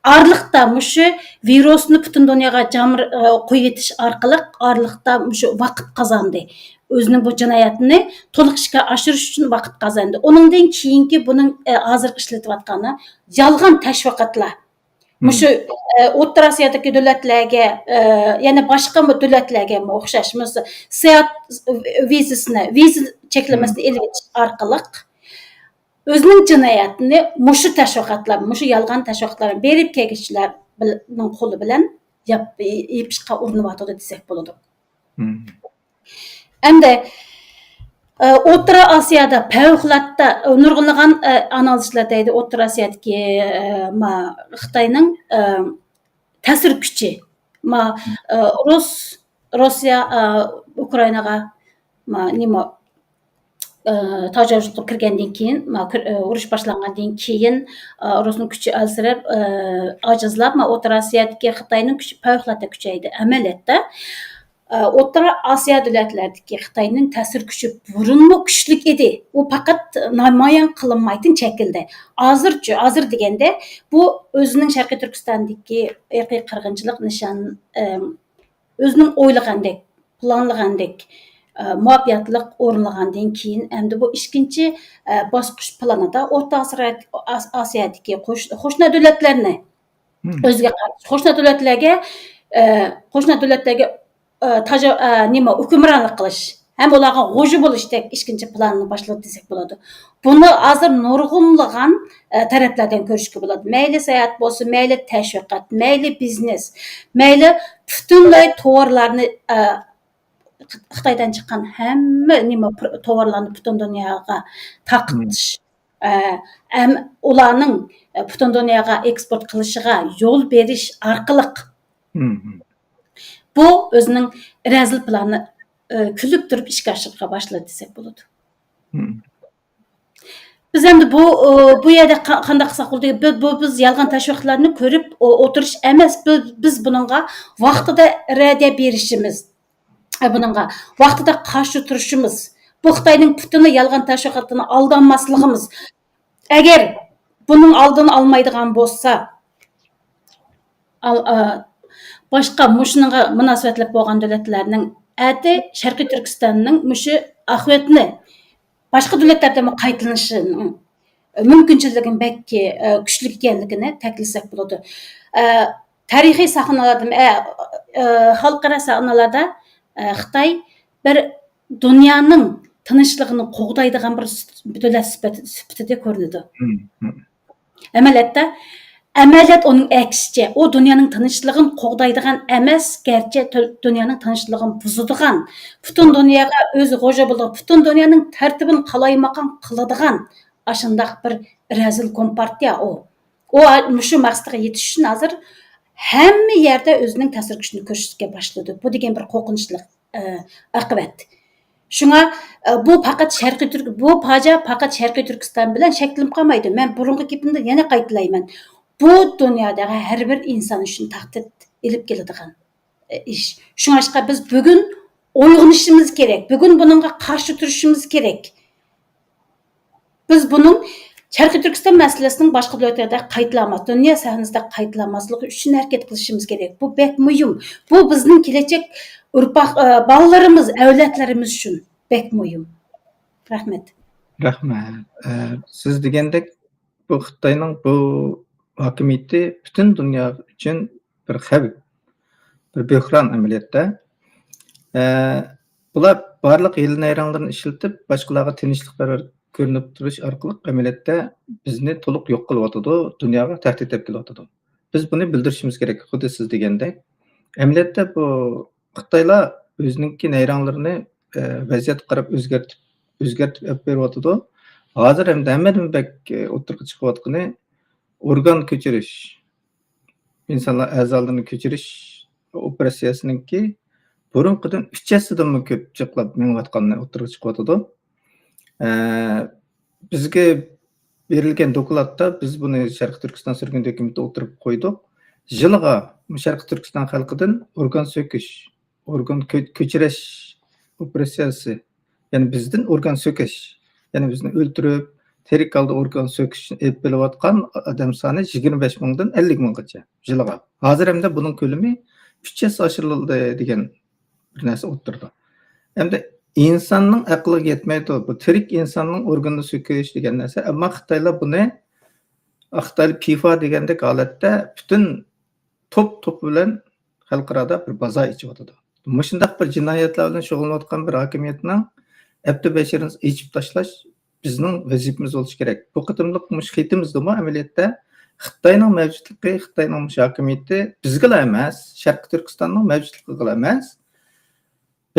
ئارىلىقتا مۇشۇ ۋىرۇسنى پۈتۈن دۇنياغا جامىر-، ئە، قويۇۋېتىش ئارقىلىق ئارىلىقتا مۇشۇ ۋاقىت قازاندى. ئۆزىنىڭ بۇ جىنايەتنى تولۇق ئىشقا ئاشۇرۇش ئۈچۈن ۋاقىت قازاندى. ئۇنىڭدىن كېيىنكى بۇنىڭ، ئە، ھازىرقى ئىشلىتىۋاتقانى يالغان تەشۋىقاتلار. مم. مۇشۇ، ئە، ئوتتۇرا ئاسىيادىكى دۆلەتلەرگە، ئە، يەنە باشقا مۇ-، دۆلەتلەرگە ئوخشاش، مۇشۇ ساياھەت ۋىزىسىنى، ۋىزا چەكلىمىسىنى مم. ئېلىۋېتىش ئارقىلىق ئۆزىنىڭ جىنايەتىنى مۇشۇ تەشۋىقاتلار، مۇشۇ يالغان تەشۋىقاتلار، بېرىپ كەلگۈچىلەرنىڭ قولى بىلەن ياپ-، يېپىشقا ئۇرۇنۇۋاتىدۇ دېسەك بولىدۇ. مم. ئەمدى، ئە، ئوتتۇرا ئاسىيادا پەۋقۇلئاددە، ئە، نۇرغۇنلىغان، ئە، ئانالىزچىلار دەيدۇ، ئوتتۇرا ئاسىيادىكى، ئە، ما، خىتاينىڭ، ئە، تەسىر كۈچى، ما، ئە، رۇس-، روسىيە، ئە، ئۇكرائىناغا، ما، نېمە، ئە، تاجاۋۇز قىلىپ كىرگەندىن كېيىن، ما، كىر-، ئە، ئۇرۇش باشلانغاندىن كېيىن، ئە، رۇسنىڭ كۈچى ئەلسىرەپ، ئە، ئاجىزلاپ، ما، ئوتتۇرا ئاسىيادىكى خىتاينىڭ كۈچى پەۋقۇلئاددە كۈچەيدى. ئەمەلىيەتتە، ئوتتۇرا ئاسىيا دۆلەتلەردىكى خىتاينىڭ تەسىر كۈچى بۇرۇنمۇ كۈچلۈك ئىدى. ئۇ پەقەت نامايان قىلىنمايتىن چەكلىدى. ھازىرچۇ، ھازىر دېگەندە، بۇ ئۆزىنىڭ شەرقىي تۈركىستاندىكى ئىرقىي قىرغىنچىلىق نىشان، ئەم، ئۆزىنىڭ ئويلىغاندەك، پىلانلىغاندەك، ئە، مۇۋەپپەقىيەتلىك ئورۇنلىغاندىن كېيىن، ئەمدى بۇ ئىككىنچى، ئە، باسقۇچ پىلانىدا ئورتا ئاسىيا-، ئاس-، ئاسىيادىكى قوش-، قوشنا دۆلەتلەرنى مم. ئۆزىگە قارىتىش، قوشنا دۆلەتلەرگە، ئە، قوشنا دۆلەتلەرگە، ئە، تاجا-، ئە، نېمە، ھۆكۈمرانلىق قىلىش ھەم ئۇلارغا غۇژا بولۇشتەك ئىككىنچى پىلاننى باشلىدى دېسەك بولىدۇ. بۇنى ھازىر نۇرغۇنلىغان، ئە، تەرەپلەردىن كۆرۈشكە بولىدۇ. مەيلى ساياھەت بولسۇن، مەيلى تەشۋىقات، مەيلى بىزنېس، مەيلى پۈتۈنلەي توۋارلارنى، ئە، خىتايدىن چىققان ھەممە نېمە پر-، توۋارلارنى پۈتۈن دۇنياغا تارقىتىش، ئە، ھەم ئۇلارنىڭ، ئە، پۈتۈن دۇنياغا ئېكسپورت قىلىشىغا يول بېرىش ئارقىلىق بۇ ئۆزىنىڭ رەزىل پىلانىنى، ئە، كۈلۈپ تۇرۇپ ئىشقا ئاشۇرۇشقا باشلىدى دېسەك بولىدۇ. بىز ئەمدى بۇ، ئۇ، بۇ يەردە قا-، قانداق قىلساق بولىدۇ؟ بۇ، بۇ بىز يالغان تەشۋىقاتلارنى كۆرۈپ ئو-، ئولتۇرۇش ئەمەس، بىز، بىز بۇنىڭغا ۋاقتىدا رەددىيە بېرىشىمىز، ئە، بۇنىڭغا ۋاقتىدا قارشى تۇرۇشىمىز، بۇ خىتاينىڭ پۈتۈنلەي يالغان تەشۋىقاتلىرىنى ئالدانماسلىقىمىز. ئەگەر بۇنىڭ ئالدىنى ئالمايدىغان بولسا، ئال-، ئا، باشقا مۇشۇنىڭغا مۇناسىۋەتلىك بولغان دۆلەتلەرنىڭ ئەتە شەرقىي تۈركىستاننىڭ مۇشۇ ئاقىۋەتنى باشقا دۆلەتلەردىمۇ قايتىلىنىشىنىڭ مۇمكىنچىلىكىنىڭ بەك، ئە، كۈچلۈك ئىكەنلىكىنى تەكىتلىسەك بولىدۇ. ئە، تارىخىي ساھنىلەردىمۇ، ئە، ئە، خەلقئارا ساھنىلاردا، ئە، خىتاي بىر دۇنيانىڭ تىنچلىقىنى قوغدايدىغان بىر س-، دۆلەت سۈپەت-، سۈپىتىدە كۆرۈنىدۇ. مم، مم. ئەمەلىيەتتە، ئەمەلىيەت ئۇنىڭ ئەكسىچە. ئۇ دۇنيانىڭ تىنچلىقىنى قوغدايدىغان ئەمەس، گەرچە تۆ-، دۇنيانىڭ تىنچلىقىنى بۇزىدىغان، پۈتۈن دۇنياغا ئۆزى غوجا بولىدىغان، پۈتۈن دۇنيانىڭ تەرتىپىنى قالايمىقان قىلىدىغان ئاشۇنداق بىر رەزىل كومپارتىيە ئۇ. ئۇ مۇشۇ مەقسىتىگە يېتىش ئۈچۈن ھازىر ھەممە يەردە ئۆزىنىڭ تەسىر كۈچىنى كۆرسىتىشكە باشلىدى. بۇ دېگەن بىر قورقۇنچلۇق، ئە، ئاقىۋەت. شۇڭا، ئە، بۇ پەقەت شەرقىي تۈرك-، بۇ پاجىئە پەقەت شەرقىي تۈركىستان بىلەن چەكلىنىپ قالمايدۇ. مەن بۇرۇنقى گېپىمدە يەنە قايتىلايمەن. بۇ دۇنيادىكى ھەر بىر ئىنسان ئۈچۈن تەھدىت ئېلىپ كېلىدىغان، ئە، ئىش. شۇڭلاشقا بىز بۈگۈن ئويغىنىشىمىز كېرەك. بۈگۈن بۇنىڭغا قارشى تۇرۇشىمىز كېرەك. بىز بۇنىڭ شەرقىي تۈركىستان مەسىلىسىنىڭ باشقا دۆلەتلەردە قايتىلانماس، دۇنيا سەھنىسىدە قايتىلانماسلىقى ئۈچۈن ھەرىكەت قىلىشىمىز كېرەك. بۇ بەك مۇھىم. بۇ بىزنىڭ كېلەچەك ئۇرپاق، ئە، بالىلىرىمىز، ئەۋلادلىرىمىز ئۈچۈن بەك مۇھىم. رەھمەت. رەھمەت. ئە، سىز دېگەندەك، بۇ خىتاينىڭ بۇ ھاكىمىيىتى پۈتۈن دۇنيا ئۈچۈن بىر خەۋپ، بىر بۆھران ئەمەلىيەتتە. ئە، بۇلار بارلىق ھىيلە-نەيرەڭلىرىنى ئىشلىتىپ، باشقىلارغا تىنچلىق بەرەر كۆرۈنۈپ تۇرۇش ئارقىلىق ئەمەلىيەتتە بىزنى تولۇق يوق قىلىۋاتىدۇ، دۇنياغا تەھدىت ئېلىپ كېلىۋاتىدۇ. بىز بۇنى بىلدۈرۈشىمىز كېرەك، خۇددى سىز دېگەندەك. ئەمەلىيەتتە بۇ خىتايلار ئۆزىنىڭكى نەيرەڭلىرىنى، ئە، ۋەزىيەتكە قاراپ ئۆزگەرتىپ، ئۆزگەرتىپ ئېلىپ بېرىۋاتىدۇ. ھازىر ھەمدە ھەممىدىن بەك، ئە، ئوتتۇرىغا چىقىۋاتقىنى ئورگان كۆچۈرۈش، ئىنسانلار ئەزالىرىنى كۆچۈرۈش ئوپېراتسىيەسىنىڭكى بۇرۇنقىدىن ئۈچ ھەسسىدىنمۇ كۆپ جىقلاپ مېڭىۋاتقانلىقى ئوتتۇرىغا چىقىۋاتىدۇ. ئە، بىزگە بېرىلگەن دوكلاتتا بىز بۇنى شەرقىي تۈركىستان سۈرگۈندە ھۆكۈمىتىدە ئوتتۇرىغا قويدۇق. يىلىغا شەرقىي تۈركىستان خەلقىدىن ئورگان سۆكۈش، ئورگان كۆ-، كۆچۈرۈش ئوپېراتسىيەسى، يەنى بىزدىن ئورگان سۆكۈش، يەنى بىزنى ئۆلتۈرۈپ، تىرىك ھالدا ئورگان سۆكۈش ئېلىپ بېرىۋاتقان ئادەم سانى يىگىرمە بەش مىڭدىن ئەللىك مىڭغىچە يىلىغا. ھازىر ھەمدە بۇنىڭ كۆلىمى ئۈچ ھەسسە ئاشۇرۇلدى دېگەن بىر نەرسە ئوتتۇرىدا. ئەمدى ئىنساننىڭ ئەقلىگە يەتمەيدۇ. بۇ تىرىك ئىنساننىڭ ئورگىنىنى سۆكۈش دېگەن نەرسە. ئەمما خىتايلار بۇنى، خىتايلار پىفا دېگەندەك ھالەتتە پۈتۈن توپ-توپى بىلەن خەلقئارادا بىر بازار ئېچىۋاتىدۇ. مۇشۇنداق بىر جىنايەتلەر بىلەن شۇغۇللىنىۋاتقان بىر ھاكىمىيەتنىڭ ئەپتى بەشىرىنى ئېچىپ تاشلاش بىزنىڭ ۋەزىپىمىز بولۇشى كېرەك. بۇ قېتىملىق مۇشۇ خېتىمىزدىمۇ ئەمەلىيەتتە خىتاينىڭ مەۋجۇتلۇقى، خىتاينىڭ مۇشۇ ھاكىمىيىتى بىزگىلا ئەمەس، شەرقىي تۈركىستاننىڭ مەۋجۇتلۇقىغىلا ئەمەس،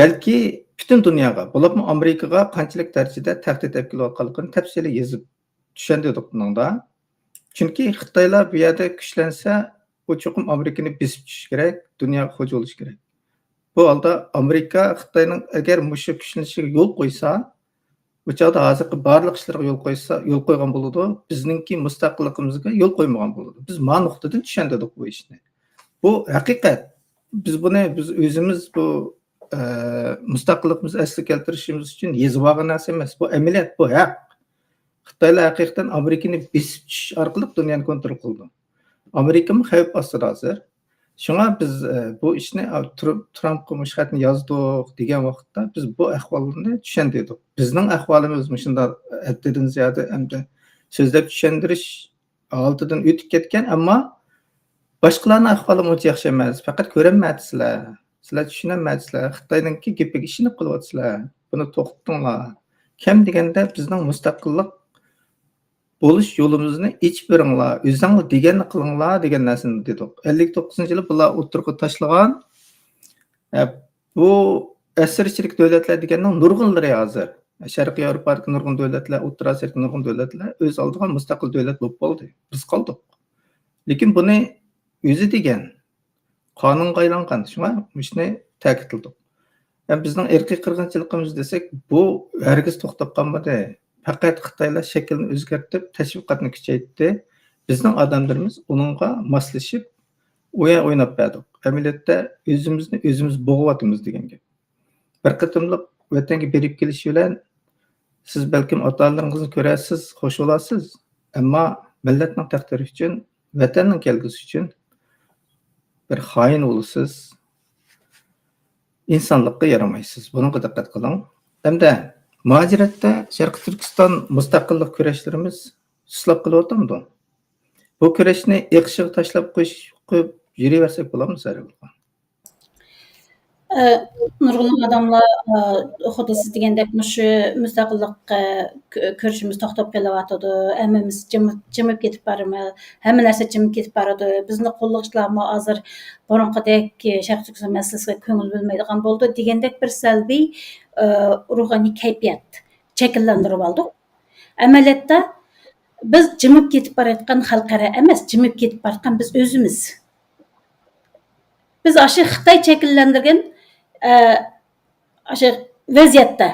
بەلكى پۈتۈن دۇنياغا، بولۇپمۇ ئامېرىكىغا قانچىلىك دەرىجىدە تەھدىت ئېلىپ كېلىۋاتقانلىقىنى تەپسىلىي يېزىپ چۈشەندۈردۇق بۇنىڭدا. چۈنكى خىتايلار بۇ يەردە كۈچلەنسە، ئۇ چوقۇم ئامېرىكىنى بېسىپ چۈشۈشى كېرەك، دۇنياغا خوجا بولۇشى كېرەك. بۇ ھالدا ئامېرىكا خىتاينىڭ ئەگەر مۇشۇ كۈچلىنىشىگە يول قويسا، بۇ چاغدا ھازىرقى بارلىق ئىشلىرىغا يول قويسا، يول قويغان بولىدۇ، بىزنىڭكى مۇستەقىللىقىمىزغا يول قويمىغان بولىدۇ. بىز ما نۇقتىدىن چۈشەندۈردۇق بۇ ئىشنى. بۇ ھەقىقەت. بىز بۇنى، بىز ئۆزىمىز بۇ، ئە، مۇستەقىللىقىمىزنى ئەسلىگە كەلتۈرۈشىمىز ئۈچۈن يېزىۋالغان نەرسە ئەمەس. بۇ ئەمەلىيەت، بۇ ھەق. خىتايلار ھەقىقەتەن ئامېرىكىنى بېسىپ چۈشۈش ئارقىلىق دۇنيانى كونترول قىلىدۇ. ئامېرىكىمۇ خەۋپ ئاستىدا ھازىر. شۇڭا بىز، ئە، بۇ ئىشنى، ئا، ترامپ-، ترامپقا مۇشۇ خەتنى يازدۇق دېگەن ۋاقىتتا بىز بۇ ئەھۋالنى چۈشەندۈردۇق. بىزنىڭ ئەھۋالىمىز مۇشۇنداق ھەددىدىن زىيادە ئەمدى سۆزلەپ چۈشەندۈرۈش ھالىتىدىن ئۆتۈپ كەتكەن، ئەمما باشقىلارنىڭ ئەھۋالىمۇ ئۇنچە ياخشى ئەمەس. پەقەت كۆرەلمەيتسىلەر. سىلەر چۈشىنەلمەيتسىلەر. خىتاينىڭكى گېپىگە ئىشىنىپ قېلىۋاتىسىلەر. بۇنى توختىتىڭلار. كەم دېگەندە بىزنىڭ مۇستەقىللىق بولۇش يولىمىزنى ئېچىپ بېرىڭلار، ئۆزۈڭلار دېگەننى قىلىڭلار دېگەن نەرسىنى دېدۇق. ئەللىك توققۇزىنچى يىلى بۇلار ئوتتۇرىغا تاشلىغان، ئە، بۇ ئەسىر ئىچىدىكى دۆلەتلەر دېگەننىڭ نۇرغۇنلىرى ھازىر، شەرقىي ياۋروپادىكى نۇرغۇن دۆلەتلەر، ئوتتۇرا ئاسىيادىكى نۇرغۇن دۆلەتلەر ئۆز ئالدىغا مۇستەقىل دۆلەت بولۇپ بولدى. بىز قالدۇق. لېكىن بۇنى ئۆزى دېگەن، قانۇنغا ئايلانغان. شۇڭا مۇشۇنى تەكىتلىدۇق. يەنى بىزنىڭ ئىرقىي قىرغىنچىلىقىمىز دېسەك، بۇ ھەرگىز توختاپ قالمىدى. پەقەت خىتايلار شەكىلنى ئۆزگەرتىپ، تەشۋىقاتنى كۈچەيتتى. بىزنىڭ ئادەملىرىمىز ئۇنىڭغا ماسلىشىپ، ئويۇن ئويناپ بەردۇق. ئەمەلىيەتتە ئۆزىمىزنى ئۆزىمىز بوغۇۋاتىمىز دېگەن گەپ. بىر قېتىملىق ۋەتەنگە بېرىپ كېلىش بىلەن سىز بەلكىم ئاتا-ئانىلىرىڭىزنى كۆرەرسىز، خوش بولارسىز. ئەمما مىللەتنىڭ تەقدىرى ئۈچۈن، ۋەتەننىڭ كەلگۈسى ئۈچۈن بىر خائىن بولىسىز. ئىنسانلىققا يارىمايسىز. بۇنىڭغا دىققەت قىلىڭ. ھەمدە مۇھاجىرەتتە شەرقىي تۈركىستان مۇستەقىللىق كۈرەشلىرىمىز سۇسلاپ قېلىۋاتامدۇ؟ بۇ كۈرەشنى ئېقىشىغا تاشلاپ قويۇش، قويۇپ يۈرۈۋەرسەك بولامدۇ، سەرۋەرخان؟ ئە، نۇرغۇنلىغان ئادەملەر، ئە، خۇددى سىز دېگەندەك مۇشۇ مۇستەقىللىق، ئە، كۈ-، كۈرىشىمىز توختاپ قېلىۋاتىدۇ، ھەممىمىز جىمىپ، جىمىپ كېتىپ بارىمىز، ھەممە نەرسە جىمىپ كېتىپ بارىدۇ، بىزنى قوللىغۇچىلارمۇ ھازىر بۇرۇنقىدەك شەرقىي تۈركىستان مەسىلىسىگە كۆڭۈل بۆلمەيدىغان بولدى دېگەندەك بىر سەلبىي، ئە، روھانىي كەيپىيات شەكىللەندۈرۈۋالدۇق. ئەمەلىيەتتە بىز جىمىپ كېتىپ باراتقان خەلقئارا ئەمەس، جىمىپ كېتىپ باراتقان بىز ئۆزىمىز. بىز ئاشۇ خىتاي شەكىللەندۈرگەن، ئە، ئاشۇ ۋەزىيەتتە،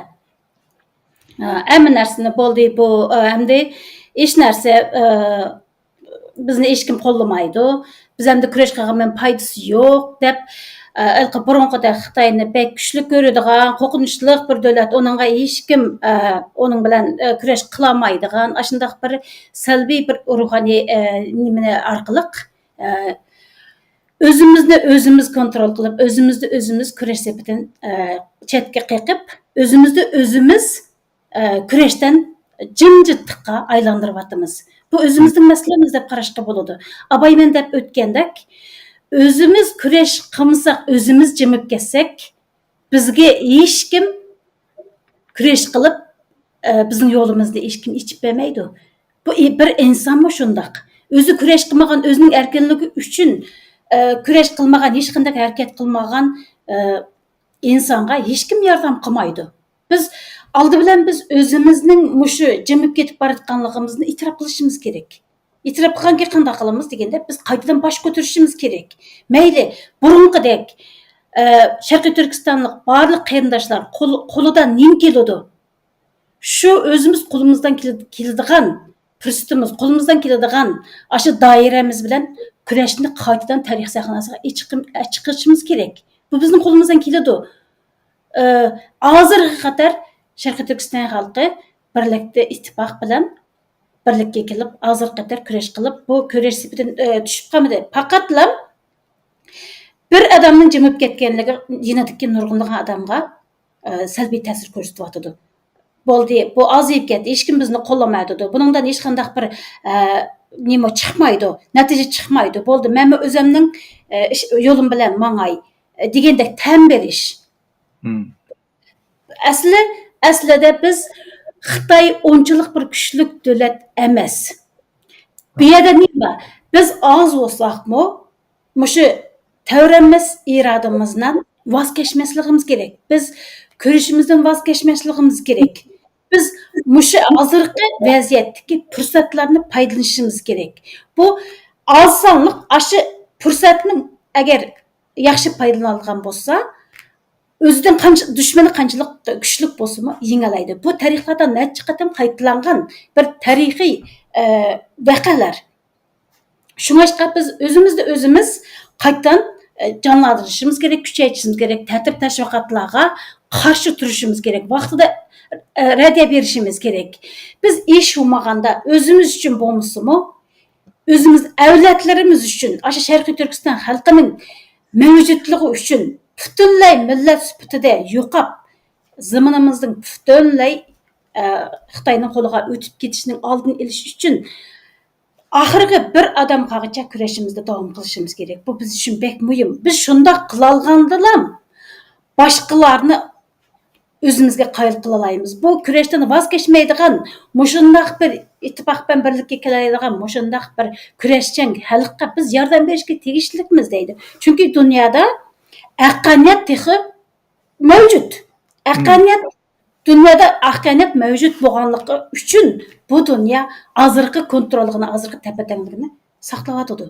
ئە، ھەممە نەرسىنى بولدى، بۇ، ئە، ئەمدى ھېچ نەرسە، ئە، بىزنى ھېچكىم قوللىمايدۇ، بىز ئەمدى كۈرەش قىلغانمۇ پايدىسى يوق دەپ، ئە، ھېلىقى بۇرۇنقىدەك خىتاينى بەك كۈچلۈك كۆرىدىغان، قورقۇنچلۇق بىر دۆلەت، ئۇنىڭغا ھېچكىم، ئە، ئۇنىڭ بىلەن، ئە، كۈرەش قىلالمايدىغان، ئاشۇنداق بىر سەلبىي بىر روھانىي، ئە، نېمىنى ئارقىلىق، ئە، ئۆزىمىزنى ئۆزىمىز كونترول قىلىپ، ئۆزىمىزنى ئۆزىمىز كۈرەش سېپىدىن، ئە، چەتكە قېقىپ، ئۆزىمىزنى ئۆزىمىز، ئە، كۈرەشتىن جىمجىتلىققا ئايلاندۇرۇۋاتىمىز. بۇ ئۆزىمىزنىڭ مەسىلىمىز دەپ قاراشقا بولىدۇ. ئاباي مەن دەپ ئۆتكەندەك، ئۆزىمىز كۈرەش قىلمىساق، ئۆزىمىز جىمىپ كەتسەك، بىزگە ھېچكىم كۈرەش قىلىپ، ئە، بىزنىڭ يولىمىزنى ھېچكىم ئېچىپ بەرمەيدۇ. بۇ ئى-، بىر ئىنسانمۇ شۇنداق. ئۆزى كۈرەش قىلمىغان، ئۆزىنىڭ ئەركىنلىكى ئۈچۈن، ئە، كۈرەش قىلمىغان، ھېچقانداق ھەرىكەت قىلمىغان، ئە، ئىنسانغا ھېچكىم ياردەم قىلمايدۇ. بىز ئالدى بىلەن بىز ئۆزىمىزنىڭ مۇشۇ جىمىپ كېتىپ باراتقانلىقىمىزنى ئېتىراپ قىلىشىمىز كېرەك. ئېتىراپ قىلغاندىن كېيىن قانداق قىلىمىز دېگەندە، بىز قايتىدىن باش كۆتۈرۈشىمىز كېرەك. مەيلى، بۇرۇنقىدەك، ئە، شەرقىي تۈركىستانلىق بارلىق قېرىنداشلار قول-، قولىدا نېمە كېلىدۇ؟ شۇ ئۆزىمىز قولىمىزدىن كېلىدىغان پۇرسىتىمىز، قولىمىزدىن كېلىدىغان ئاشۇ دائىرىمىز بىلەن كۈرەشنى قايتىدىن تارىخ سەھنىسىغا چىقىم-، چىقىشىمىز كېرەك. بۇ بىزنىڭ قولىمىزدىن كېلىدۇ. ئە، ھازىرغا قەدەر شەرقىي تۈركىستان خەلقى بىرلىكتە، ئىتتىپاق بىلەن بىرلىككە كېلىپ، ھازىرغا قەدەر كۈرەش قىلىپ، بۇ كۈرەش سېپىدىن، ئە، چۈشۈپ قالمىدى. پەقەتلا بىر ئادەمنىڭ جىمىپ كەتكەنلىكى يېنىدىكى نۇرغۇنلىغان ئادەمغا، ئە، سەلبىي تەسىر كۆرسىتىۋاتىدۇ. بولدى، بۇ ئازىيىپ كەتتى، ھېچكىم بىزنى قوللىمايدۇ، بۇنىڭدىن ھېچقانداق بىر، ئە، نېمە چىقمايدۇ، نەتىجە چىقمايدۇ. بولدى، مەنمۇ ئۆزۈمنىڭ، ئە، ئىش، يولۇم بىلەن ماڭاي، ئە، دېگەندەك تەن بېرىش. مم. ئەسلى، ئەسلىدە بىز خىتاي ئۇنچىلىك بىر كۈچلۈك دۆلەت ئەمەس. بۇ يەردە نېمە بار؟ بىز ئاز بولساقمۇ، مۇشۇ تەۋرەنمەس ئىرادىمىزدىن ۋاز كەچمەسلىكىمىز كېرەك. بىز كۈرىشىمىزدىن ۋاز كەچمەسلىكىمىز كېرەك. بىز مۇشۇ ھازىرقى ۋەزىيەتتىكى پۇرسەتلەرنى پايدىلىنىشىمىز كېرەك. بۇ ئاز سانلىق ئاشۇ پۇرسەتنى ئەگەر ياخشى پايدىلىنىدىغان بولسا، ئۆزىدىن قانچە، دۈشمىنى قانچىلىك كۈچلۈك بولسىمۇ يېڭەلەيدۇ. بۇ تارىخلاردا نەچچە قېتىم قايتىلانغان بىر تارىخىي، ئە، ۋەقەلەر. شۇڭلاشقا بىز ئۆزىمىزنى ئۆزىمىز قايتىدىن، ئە، جانلاندۇرۇشىمىز كېرەك، كۈچەيتىشىمىز كېرەك، تەتۈر تەشۋىقاتلارغا قارشى تۇرۇشىمىز كېرەك، ۋاقتىدا، ئە، رەددىيە بېرىشىمىز كېرەك. بىز ئىش بولمىغاندا ئۆزىمىز ئۈچۈن بولمىسىمۇ، ئۆزىمىز، ئەۋلادلىرىمىز ئۈچۈن، ئاشۇ شەرقىي تۈركىستان خەلقىنىڭ مەۋجۇتلۇقى ئۈچۈن، پۈتۈنلەي مىللەت سۈپىتىدە يوقاپ، زېمىنىمىزنىڭ پۈتۈنلەي، ئە، خىتاينىڭ قولىغا ئۆتۈپ كېتىشىنىڭ ئالدىنى ئېلىش ئۈچۈن، ئاخىرقى بىر ئادەم قالغىچە كۈرەشىمىزنى داۋام قىلىشىمىز كېرەك. بۇ بىز ئۈچۈن بەك مۇھىم. بىز شۇنداق قىلالغاندىلا، باشقىلارنى ئۆزىمىزگە قايىل قىلالايمىز. بۇ كۈرەشتىن ۋاز كەچمەيدىغان، مۇشۇنداق بىر ئىتتىپاق بىلەن بىرلىككە كېلەلەيدىغان، مۇشۇنداق بىر كۈرەشچان خەلققە بىز ياردەم بېرىشكە تېگىشلىكمىز دەيدۇ. چۈنكى دۇنيادا ھەققانىيەت تېخى مەۋجۇت. ھەققانىيەت، دۇنيادا ھەققانىيەت مەۋجۇت بولغانلىقى ئۈچۈن بۇ دۇنيا ھازىرقى كونترولىغىنى، ھازىرقى تەپە-تەڭلىكىنى ساقلاۋاتىدۇ.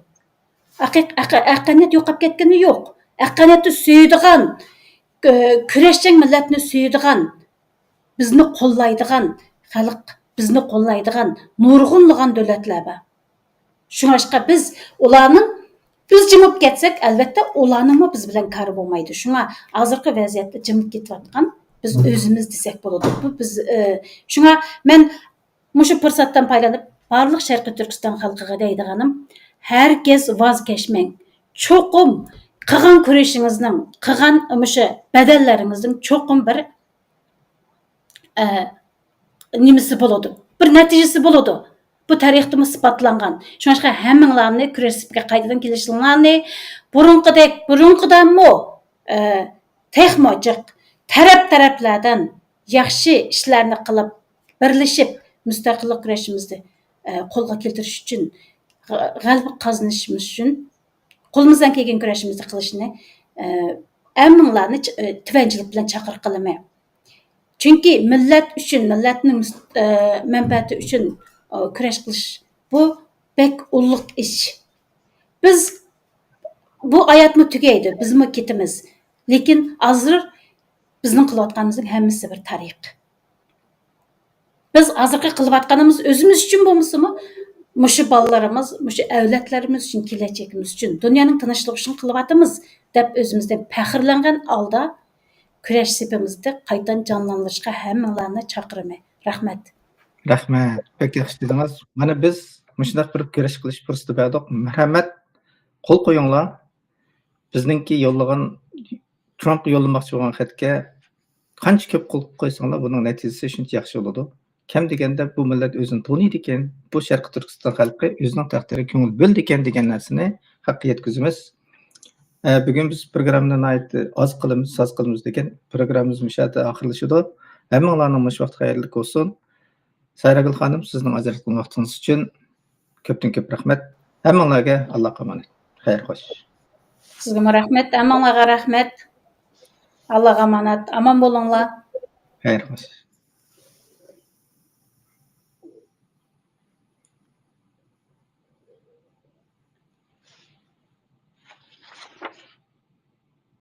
ھەقىق-، ھەق-، ھەققانىيەت يوقاپ كەتكىنى يوق. ھەققانىيەتنى سۆيىدىغان، كۆ-، كۈرەشچان مىللەتنى سۆيىدىغان، بىزنى قوللايدىغان خەلق، بىزنى قوللايدىغان نۇرغۇنلىغان دۆلەتلەر بار. شۇڭلاشقا بىز ئۇلارنىڭ، بىز جىمىپ كەتسەك، ئەلۋەتتە، ئۇلارنىڭمۇ بىز بىلەن كارى بولمايدۇ. شۇڭا ھازىرقى ۋەزىيەتتە جىمىپ كېتىۋاتقان بىز ئۆزىمىز دېسەك بولىدۇ. بۇ بىز، ئى، شۇڭا مەن مۇشۇ پۇرسەتتىن پايدىلىنىپ، بارلىق شەرقىي تۈركىستان خەلقىگە دەيدىغىنىم، ھەرگىز ۋاز كەچمەڭ. چوقۇم قىلغان كۈرىشىڭىزنىڭ، قىلغان مۇشۇ بەدەللىرىڭىزنىڭ چوقۇم بىر ئە، نېمىسى بولىدۇ، بىر نەتىجىسى بولىدۇ. بۇ تارىختىمۇ ئىسپاتلانغان. شۇڭلاشقا ھەممىڭلارنى كۈرەش سېپىگە قايتىدىن كېلىشىڭلارنى، بۇرۇنقىدەك، بۇرۇنقىدانمۇ، ئە، تېخىمۇ جىق، تەرەپ-تەرەپلەردىن ياخشى ئىشلارنى قىلىپ، بىرلىشىپ مۇستەقىللىق كۈرىشىمىزنى، ئە، قولغا كەلتۈرۈش ئۈچۈن، غە-، غەلىبە قازىنىشىمىز ئۈچۈن قولىمىزدىن كەلگەن كۈرەشىمىزنى قىلىشنى، ئە، ھەممىڭلارنى چ-، ئە، تۆۋەنچىلىك بىلەن چاقىرىق قىلىمەن. چۈنكى مىللەت ئۈچۈن، مىللەتنىڭ مۇس-، ئە، مەنپەئەتى ئۈچۈن، ئە، كۈرەش قىلىش، بۇ بەك ئۇلۇغ ئىش. بىز، بۇ ھاياتمۇ تۈگەيدۇ، بىزمۇ كېتىمىز. لېكىن ھازىر بىزنىڭ قىلىۋاتقىنىمىزنىڭ ھەممىسى بىر تارىخ. بىز ھازىرقى قىلىۋاتقىنىمىز ئۆزىمىز ئۈچۈن بولمىسىمۇ، مۇشۇ بالىلىرىمىز، مۇشۇ ئەۋلادلىرىمىز ئۈچۈن، كېلەچىكىمىز ئۈچۈن، دۇنيانىڭ تىنچلىقى ئۈچۈن قىلىۋاتىمىز دەپ ئۆزىمىزدىن پەخىرلەنگەن ھالدا كۈرەش سېپىمىزنى قايتىدىن جانلاندۇرۇشقا ھەممىڭلارنى چاقىرىمەن. رەھمەت. رەھمەت. بەك ياخشى دېدىڭىز. مانا بىز مۇشۇنداق بىر كۈرەش قىلىش پۇرسىتى بەردۇق. مەرھەمەت. قول قويۇڭلار. بىزنىڭكى يوللىغان، ترامپقا يوللىماقچى بولغان خەتكە قانچە كۆپ قول قويساڭلار، بۇنىڭ نەتىجىسى شۇنچە ياخشى بولىدۇ. كەم دېگەندە بۇ مىللەت ئۆزىنى تونۇيدىكەن، بۇ شەرقىي تۈركىستان خەلقى ئۆزىنىڭ تەقدىرىگە كۆڭۈل بۆلىدىكەن دېگەن نەرسىنى خەققە يەتكۈزىمىز. ئە، بۈگۈن بىز پروگراممىنى ناھايىتى ئاز قىلىمىز، ساز قىلىمىز، لېكىن پروگراممىمىز مۇشۇ يەردە ئاخىرلىشىدۇ. ھەممىڭلارنىڭ مۇشۇ ۋاقتى خەيرلىك بولسۇن. سايراگۈل خانىم، سىزنىڭ ئاجراتقان ۋاقتىڭىز ئۈچۈن كۆپتىن كۆپ رەھمەت. ھەممىڭلارگە ئاللاغا ئامانەت. خەير خوش. سىزگىمۇ رەھمەت، ھەممىڭلارغا رەھمەت. ئاللاغا ئامانەت، ئامان بولۇڭلار. خەير خوش.